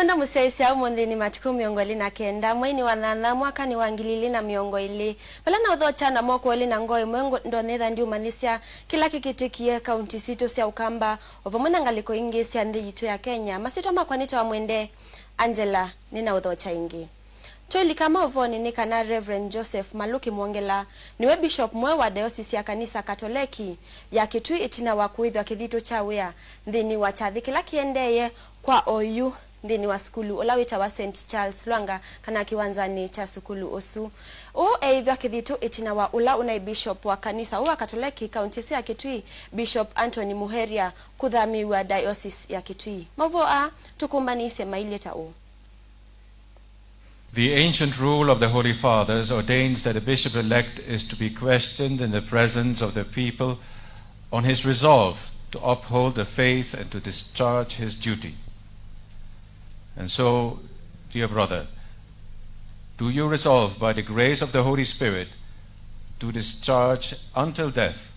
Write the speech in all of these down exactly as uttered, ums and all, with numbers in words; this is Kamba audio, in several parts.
Enda mũsyaĩĩsya, ũmũnthĩ nĩ matukũ mĩongo ĩlĩ na kenda, mweinĩ wa nyanya, mwakanĩ wa ngili ilĩ na mĩongo ĩlĩ. Vala naũthokya na moko elĩ na ngoo ĩmwe, ngo-, ndonyetha ndiũmanyĩsya kĩla kĩkĩtĩkie kaunti sitũ sya Ũkamba, o vamwe na ngalĩko ingĩ sya nthĩ yitũ ya Kenya. Masyĩtwa makwa nĩ Tawa Mwende. Angela, nĩnaũthokya ĩngĩ. Twĩlika maũvoonĩ nĩ kana Reverend Joseph Malũki Mwongela nĩwe Bishop mweũ wa Diocese ya Kanisa Katoleki ya Kitui ĩtina wa kũĩthw'a kĩthitũ kya wĩa nthĩnĩ wa kyathĩ kĩla kĩendeeye kwa oyu nthĩnĩ wa sukulu ũla wĩtawa Saint Charles Lwanga, kana kĩwanzanĩ kya sukulu ũsu. Ũũ eĩthw'a kĩthitũ ĩtina wa ũla ũnaĩ Bishop wa kanisa ũũ wa Katoleki kaunti ĩsu ya Kitui, Bishop Anthony Muheria, kũthamĩĩw'a Diocese ya Kitui. Maũvoo aa tũkũmbanĩisye mailyĩ ta ũũ. The ancient rule of the Holy Fathers ordains that a bishop-elect is to be questioned in the presence of the people on his resolve to uphold the faith and to discharge his duty. And so, dear brother, do you resolve by the grace of the Holy Spirit to discharge until death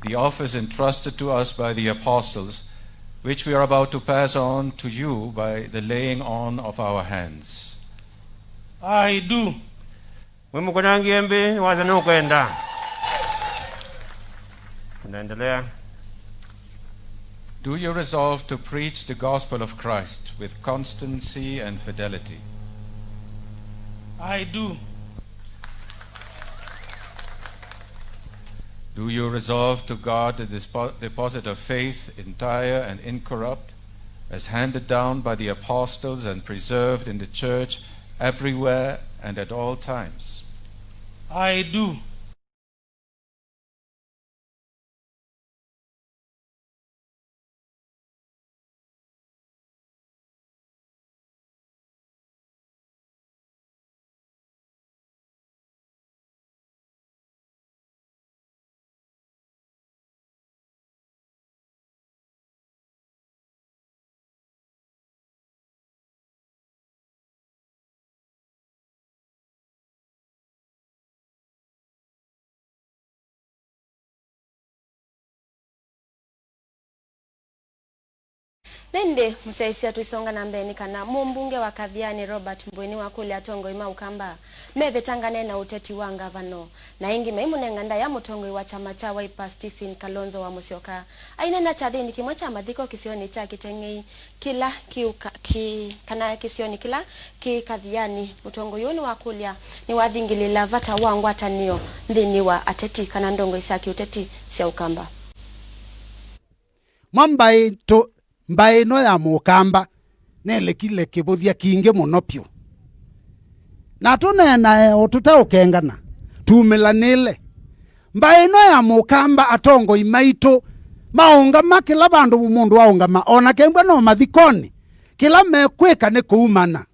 the office entrusted to us by the apostles, which we are about to pass on to you by the laying on of our hands? I do. Mwĩmũkũnangie mbĩ, nĩwasya nũkwenda. Naendelea. Do you resolve to preach the gospel of Christ with constancy and fidelity? I do. Do you resolve to guard the dispo-, deposit of faith entire and incorrupt, as handed down by the apostles and preserved in the church everywhere and at all times? I do. Na ĩndĩ, mũsyaĩĩsya, tũisonga na mbee nĩ kana mũmbunge wa Kathiani Robert Mbũi nĩwakũlya atongoi ma Ũkamba mevetangane na ũteti wa ngavano, na ĩngĩ maimũnenga ndaĩa mũtongoi wa kyama kya Wiper Stephen Kalonzo wa Mũsyoka. Aineena kyathĩnĩ kĩmwe kya mathiko kĩsionĩ kya Kĩteng'ei kĩla kĩ Ũka-, kĩ, kana kĩsionĩ kĩla kĩ Kathiani, mũtongoi ũũ nĩwakũlya nĩwathingĩlĩĩla vata wa ngwatanĩo nthĩnĩ wa ateti kana ndongoi sya kĩũteti sya Ũkamba. Mwa mbaĩ tũ-, mbaĩ ĩno ya Mũkamba nelekile kĩvũthya kingĩ mũno vyũ. Na tũneenae o tũteũkengana, tumĩlanĩle. Mbaĩ ĩno ya Mũkamba, atongoi maitũ maũngama kĩla vandũ mũndũ aũngama, o na kembwa no mathikonĩ, kĩla mekwĩka nĩ kũumana.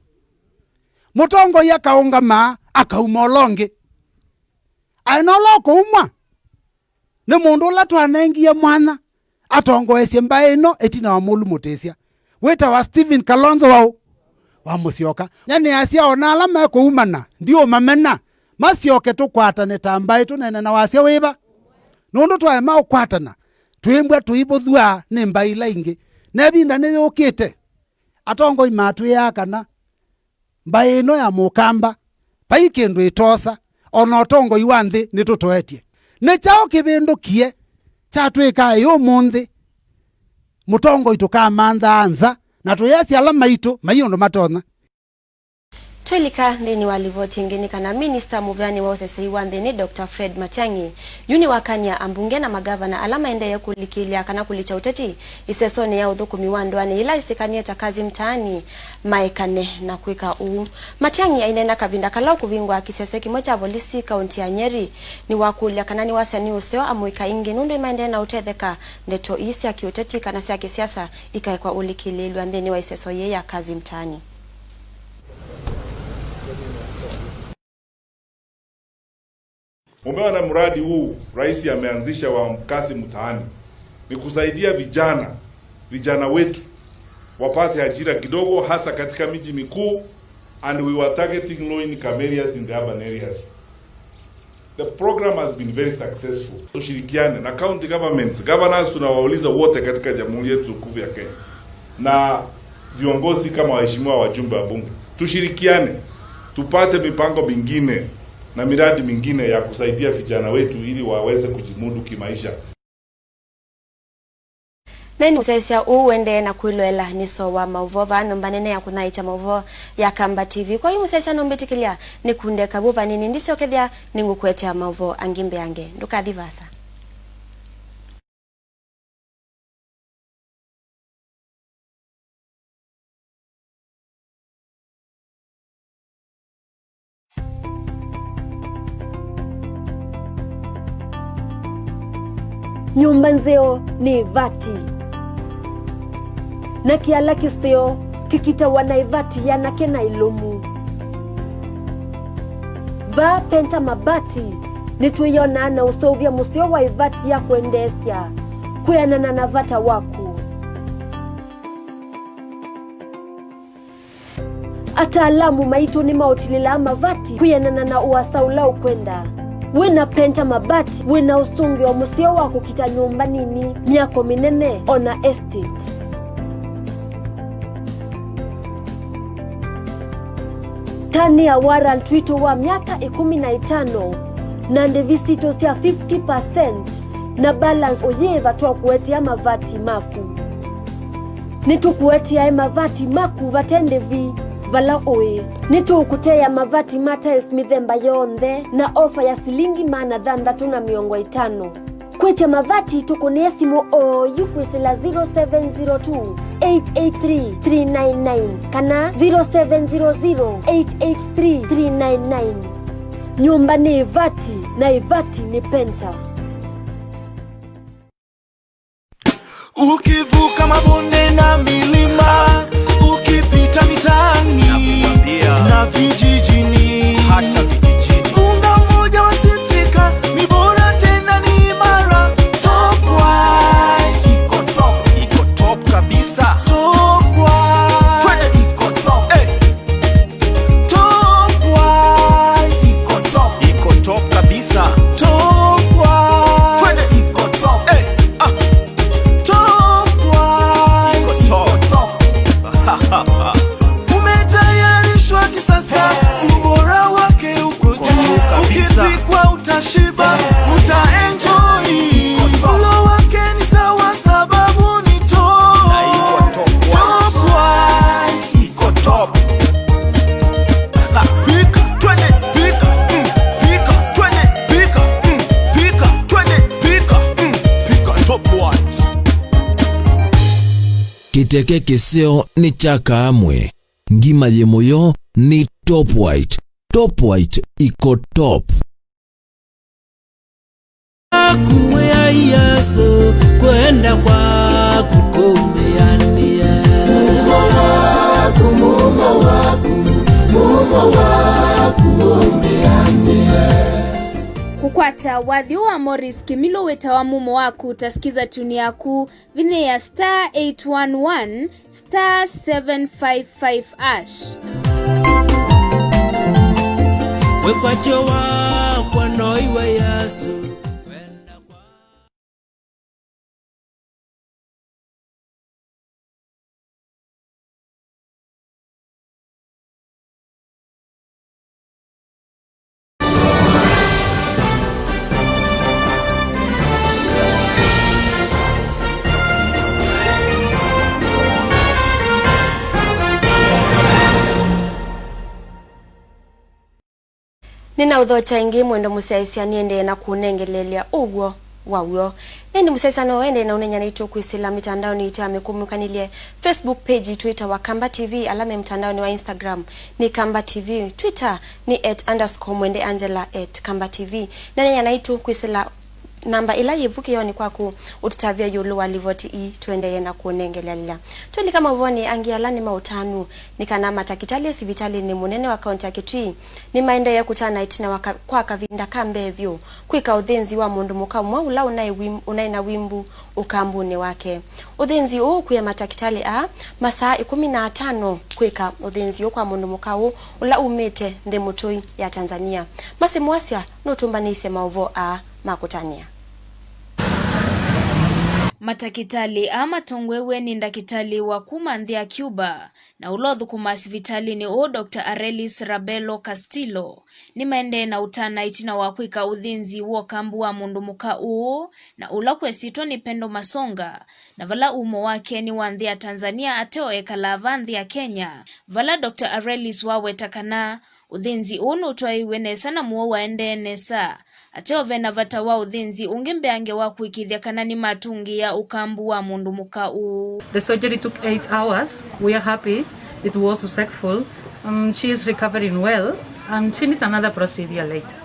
Mũtongoi akaũngama, akauma ũla ũngĩ. Aĩ na ũla ũkũumwa nĩ mũndũ ũla twanengie mwanya atongoesye mbaĩ ĩno ĩtina wa mũlumũtĩsya wĩtawa Stephen Kalonzo wa ũ? Wa Mũsyoka. Nyanĩasya o na ala mekũumana, ndiũmamena, masyoke tũkwatane ta mbaĩ tũneene na wasya wĩva? Nũndũ twaema ũkwatana, twĩmbwa tũivũthw'a nĩ mbaĩ ila ingĩ. Na ĩvinda nĩyũkĩte, atongoi matwĩaa kana mbaĩ ĩno ya Mũkamba, vai kĩndũ ĩtosa, o na ũtongoi wa nthĩ nĩtũtoetye. Nĩ kyaũ kĩvĩndũkie kyatwĩka ĩ ũmũnthĩ? Mũtongoi tũkamanthaa nza, na tũyasya ala maitũ mai ũndũ matonya. Twĩlika nthĩnĩ wa livoti ĩngĩ nĩ kana minista mũveani wa ũsesei wa nthĩnĩ, Doctor Fred Matiang'i, yu nĩwakany'a ambunge na magavana ala maendee kũlikĩlya kana kũlikya ũteti ĩsesonĩ ya ũthũkũmi wa ndũanĩ yĩla ĩsĩkanĩe ta Kazi Mtaani maekane na kwĩka ũu. Matiang'i aineena kavinda kala ũkũvingwa kĩsese kĩmwe kya volisi kaunti ya Nyeri, nĩwakũlya kana nĩwasya nĩ ũseo amũika ĩngĩ nũndũ nĩmaendee na ũtetheka ndeto ii sya kĩũteti kana sya kĩsiasa ikaekwa ũlikĩlĩĩlw'a nthĩnĩ wa ĩseso yĩĩ ya Kazi Mtaani. Mumeona mradi huu rais ameanzisha wa Kazi Mtaani, ni kusaidia vijana, vijana wetu wapate ajira kidogo, hasa katika miji mikuu, and we were targeting low income areas in the urban areas. The program has been very successful. Tushirikiane na county governments, governors tunawauliza wote katika jamhuri yetu tukufu ya Kenya. Na Viongozi kama waheshimiwa wajumbe wa bunge, tushirikiane, tupate mipango mingine na miradi mingine ya kusaidia vijana wetu ili waweze kujimudu kimaisha. Na ĩndĩ mũsyaĩĩsya ũũ ũendee na kwĩloela nĩ soo wa maũvoo vaa nyũmba nene ya kũthaĩĩkya maũvoo ya Kamba T V. Kwa yu mũsyaĩĩsya nũmbĩtĩkĩlya nĩkunde kavw'ũ vanini, ndisyokethya nĩngũkũetea maũvoo angĩ mbeange. Ndũkathi vaasa. Nyũmba nzeo nĩ ĩvati, na kĩala kĩseo kĩkitawa na ĩvati yanake na ĩlũmu. Vaa Penta Mabati, nĩtwĩyonaa na ũseũvya mũseo wa ĩvati ya kwendeesya kwĩanana na vata waku. Ataalamu maitũ nĩmaũtilĩlaa mavati kwĩanana na ũasa ũla ũkwenda. Wĩ na Penta Mabati, wĩ na ũsũngĩo mũseo wa kũkita nyũmba nini, myako mĩnene, o na estate. Tanĩa warrant witũ wa myaka ĩkũmi na ĩtano na ndĩvi sitũ sya fifty percent na balance ũyĩĩva twakũetea mavati maku. Nĩtũkũeteae mavati maku vate ndĩvi vala ũĩ. Nĩtũũkũteea mavati ma tiles mĩthemba yonthe na ofa ya silingi maana thanthatũ na mĩongo ĩtano. Kwĩtya mavati, tũkũnĩe simũ oyu kwĩsĩla zero seven zero two, eight eight three, three nine nine kana zero seven zero zero, eight eight three, three nine nine. Nyũmba nĩ ĩvati, na ĩvati nĩ Penta. Ukivuka mabonde na milima, ukipita mitaani na vijijini, hata vijijini, unga mmoja wasifika, ni bora tena ni imara. Top White. Iko top, iko top kabisa. Top White. Twende. Iko top. Eh. Top White. Iko top. Iko top kabisa. Top White. Twende. Iko top. Eh, ah. Top White. Iko top. Umetayarishwa kisasa, ubora wake uko juu kabisa. Ukipikwa utashiba, utaenjoy. Mlo wake ni sawa sababu ni top. Top White. Iko top. Ha, pika, twende, pika, mm, pika, twende, pika, mm, pika, twende, pika, mm, pika, Top White. Kĩteke kĩseo nĩ kya kaamwe, ngima yĩ mũyo nĩ Top White. Top White iko top. Kumwĩa Yesũ, kwenda kwaku kũmbĩanĩe. Mumo waku, mumo waku, mumo waku ũmbĩanĩe. Kũkwata wathi ũũ wa Morris Kĩmilũ wĩtawa Mumo Waku, ta sikiza tune yaku, vinyĩĩa star eight one one star seven five five hash. Wĩkwatyo wakwa noiwe Yesũ. Nĩnaũthokya ĩngĩ, mwendwa mũsyaĩĩsya, nĩendee na kũũnengeleelya ũw'o wa w'o. Nĩndĩ mũsyaĩĩsya no ũendee na ũneenany'a naitũ kwĩsĩla mĩtandaonĩ yitũ ya mĩkũmũkanĩlye, Facebook page yitũ yĩtawa Kamba T V, ala me mtandaonĩ wa Instagram nĩ Kamba T V, Twitter nĩ at underscore mwende Angela at Kamba T V. Neenany'a naitũ kwĩsĩla namba ĩla yĩ vu kĩoonĩ kwaku ũtũtavye ĩũlũ wa livoti ii tũendee na kũũnengeleelya. Twĩlika maũvoonĩ angĩ ala nĩ ma ũtanu, nĩ kana matakĩtalĩ sivitalĩnĩ mũnene wa kaunti ya Kitui nĩmaendee kũtana ĩtina wa ka-, kwa kavinda ka mbee vyũ kwĩka ũthĩnzi wa mũndũ mũka ũmwe ũla ũnaĩ wim-, ũnaĩ na wimbu ũkambunĩ wake. Ũthĩnzi ũũ ũkuie matakĩtalĩ aa masaa ĩkũmi na atano kwĩka ũthĩnzi ũũ kwa mũndũ mũka ũũ ũla umĩte nthĩ mũtũi ya Tanzania. Mercy Mwasya nũtũmbanĩisye maũvoo aa ma kũtanĩa. Matakĩtalĩ aa matongoew'e nĩ ndakĩtalĩ wa kuma nthĩ ya Cuba na ũla ũthũkũmaa sivitalĩnĩ ũũ, Doctor Arelis Rabelo Castillo, nĩmaendee na ũtana ĩtina wa kwĩka ũthĩnzi wa ũkambu wa mũndũ mũka ũũ, na ũla kwesĩtwe nĩ Pendo Masonga, na vala umo wake nĩ wa nthĩ ya Tanzania, ateo ekalaa vaa nthĩ ya Kenya, vala Doctor Arelis waweta kana ũthĩnzi ũũ nũtwaĩiw'e nesa na mũo waendee nesa. Ateo ve na vata wa ũthĩnzi ũngĩ mbeange wa kũĩkĩĩthya kana nĩmatũngĩĩa ũkambu wa mũndũ mũka ũũ. The surgery took eight hours. We are happy. It was successful. Um, she is recovering well and she needs another procedure later.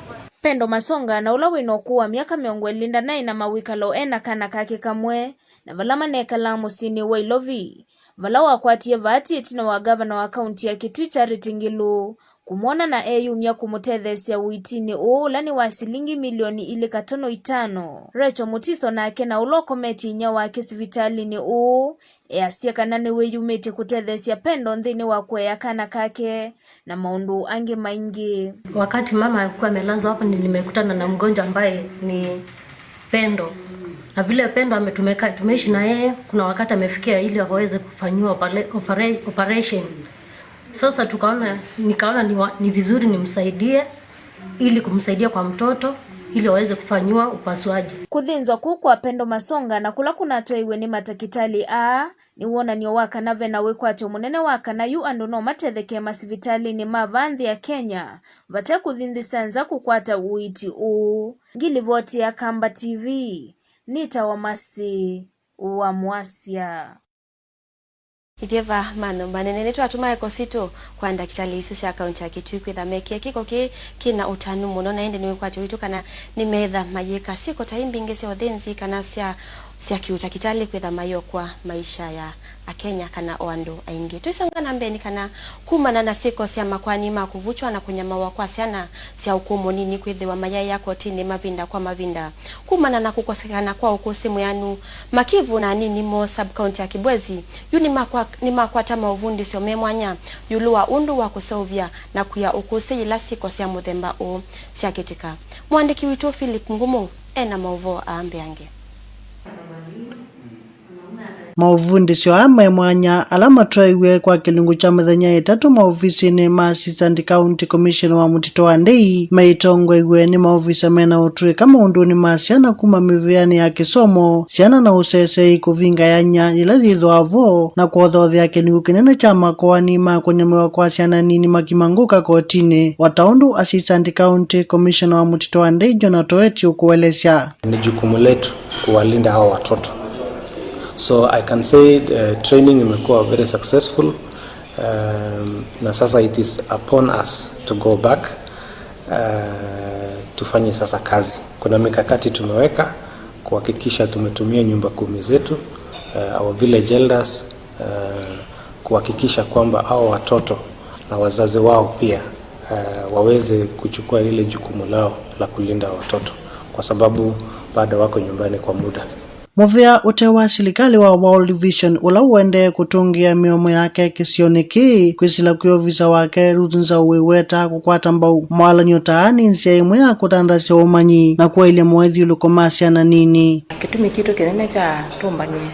Pendo Masonga, na ũla wĩ na ũkũũ wa myaka mĩongo ĩlĩ, ndanaĩ na mawĩkalo e na kana kake kamwe, na vala manekalaa mũsyĩnĩ wa Ilovi, vala wakwatie vaati ĩtina wa ngavana wa kaunti ya Kitui Charity Ngilu kũmwona na eyumya kũmũtetheesya ũitinĩ ũũ ũla nĩ wa silingi milioni ilĩ katono itano. Rachel Mutiso nake na ũla ũkometye inyia wake sivitalĩnĩ ũũ, easya kana nĩwĩyumĩtye kũtetheesya Pendo nthĩnĩ wa kũea kana kake na maũndũ angĩ maingĩ. Wakati mama alikuwa amelazwa hapo, ni-, nimekutana na mgonjwa ambaye ni Pendo. Na vile Pendo ametumeka, tumeishi na yeye, kuna wakati amefikia ili aweze kufanyiwa opere-, opere-, operation. Sasa tukaona, nikaona ni wa-, ni vizuri nimsaidie ili kumsaidia kwa mtoto ili aweze kufanyiwa upasuaji. Kũthĩnzwa kũu kwa Pendo Masonga na kũla kũnatwaĩwe nĩ matakĩtalĩ aa nĩ wonany'o wa kana ve na wĩkwatyo mũnene wa kana yu andũ no matetheke masivitalĩnĩ ma vaa nthĩ ya Kenya vate kũthi nthĩ sya nza kũkwata ũiiti ũũ. Ngilivoti ya Kamba T V, nĩtawa Mercy wa Mwasya. Ithyĩ va mano manene nĩtwatũma eko sitũ kwa ndakĩtalĩ isu sya kaunti ya Kitui kwĩtha mekie kĩko kĩĩ kĩna ũtanu mũno, na ĩndĩ nĩ wĩkwatyo witũ kana nĩmetha mayĩka syĩko ta ii mbingĩ sya ũthĩnzi kana sya, sya kĩũtakĩtalĩ kwĩtha mayĩokoa maisha ya Akenya kana o andũ aingĩ. Tũisonga na mbee nĩ kana kumana na syĩko sya makoani ma kũvutwa na kũnyamawa kwa syana sya ũkũũ mũnini kwĩthĩwa mayaĩa kotinĩ mavinda kwa mavinda kumana na kũkosekana kwa ũkũsĩ mwĩanu, Makivu na anini moo sub-county ya Kibwezi yu nĩmakwa-, nĩmakwata maũvundĩsyo me mwanya ĩũlũ wa ũndũ wa kũseũvya na kwia ũkũsĩ yĩla syĩko sya mũthemba ũũ syakĩtĩka. Mũandĩki witũ Philip Ngumu e na maũvoo aa mbeange. Maũvundĩsyo aa me mwanya ala matwaĩwe kwa kĩlungu kya mĩthenya ĩtatũ maovisinĩ ma Assistant County Commissioner wa Mũtitũ wa Ndei maitongoew'e nĩ maovisa mena ũtũĩka maũndũnĩ ma syana kuma mĩvĩanĩ ya kĩsomo, syana na ũseseei, kũvinga yanya yĩla yĩthĩawa vo, na kũothothea kĩlungu kĩnene kya makoani ma kũnyamĩwa kwa syana nini makimangũka kotinĩ, o ta ũndũ Assistant County Commissioner wa Mũtitũ wa Ndei Jonah Toeti ũkũelesya. Ni jukumu letu kuwalinda hao watoto. So I can say, uh, training imekuwa very successful, um, na sasa it is upon us to go back, uh, tufanye sasa kazi. Kuna mikakati tumeweka kuhakikisha tumetumia nyumba kumi zetu, uh, our village elders, uh, kuhakikisha kwamba hao watoto na wazazi wao pia, uh, waweze kuchukua ile jukumu lao la kulinda watoto, kwa sababu bado wako nyumbani kwa muda. Mũvĩa ũte wa silikalĩ wa World Vision, ũla ũendee kũtũngĩa mĩomo yake kĩsionĩ kĩĩ, kwĩsĩla kwĩ ovisa wake Ruth Nzau wĩweta kũkwata mbau mawalany'o ta aa nĩ nzĩa ĩmwe ya kũtandasya ũmanyi na kũaĩlya moethyũlũko ma syana nini. Kĩtumi kitũ kĩnene kya tũmbany'e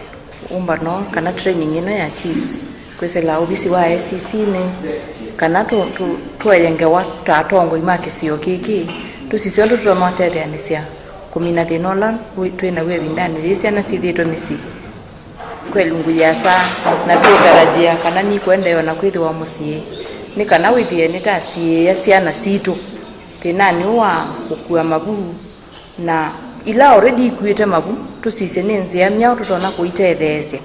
ũmbano kana training ĩno ya chiefs kwĩsĩla ovisi wa A C C nĩ kana tũ-, tũ-, tũeye ngewa ta atongoi ma kĩsio kĩkĩ, tũsisye ũndũ tũtonya ũtetheanĩsya kũmina thĩna ũla wĩ-, twĩ naw'o ĩvindanĩ yĩĩ syana syĩthĩĩtwe mĩsyĩ kwa ĩlungu yĩasa, na twĩtarajĩa kana nikũendeea na kwĩthĩwa mũsyĩ, nĩ kana wĩthĩe nĩtasiĩĩa syana sitũ thĩnanĩ ũũ wa kũkua mavu, na ila already ikuĩte mavu, tũsisye nĩ nzĩa myaũ tũtonya kũitetheesya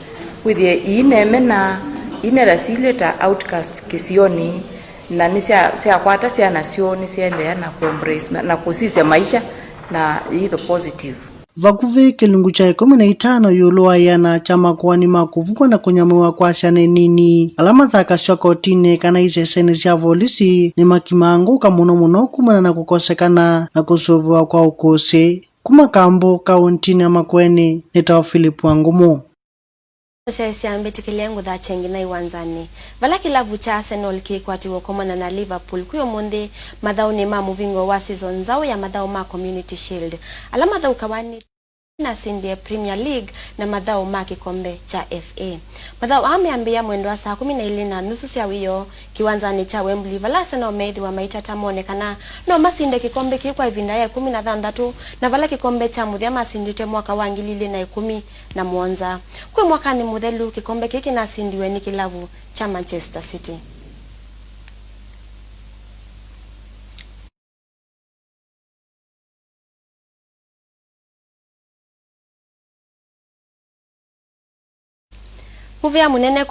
wĩthĩe iineemena, iinetha silĩ ta outcast kĩsionĩ, na nĩsya-, syakwata syana syoo nĩsyaendeea na kũ-embrace ma-, na kũsisya maisha na yĩitho positive. Vakuvĩ kĩlungu kya ĩkũmi na itano ĩũlũ wa ĩana kya makoani ma kũvukwa na kũnyamĩwa kwa syana nini ala mathakasw'a kotinĩ kana isesenĩ sya volisi nĩmakimangũka mũno mũno kumana na kũkosekana na kũsũvĩwa kwa ũkũsĩ. Kuma Kambu, kaũntinĩ ya Makueni, nĩtawa Philip Wangũmũ. Syaisya mbĩtĩkĩlya ngũthatye nginya iwanzanĩ, vala kĩlavu kya Arsenal kĩkwatiwe ũkomana na Liverpool kwĩ ũmũnthĩ mathaũnĩ ma mũvingo wa season nzaũ ya mathaũ ma Community Shield. Ala mathaũkawa nĩ nasindie Premier League na mathaũ ma kĩkombe kya F A. Mathaũ aa meambĩĩa mwendo wa saa kũmi na ilĩ na nusu sya wĩoo kĩwanzanĩ kya Wembley, vala Arsenal meĩthĩwa maitata mone kana no masinde kĩkombe kĩĩ kwa ĩvinda ya ĩkũmi na thanthatũ, na vala kĩkombe kya mũthya masindĩte mwaka wa ngili ilĩ na ĩkũmi na mũonza. Kwĩ mwakanĩ mũthelu, kĩkombe kĩĩ kĩnasindiwe nĩ kĩlavu kya Manchester City. Mũvea mũnene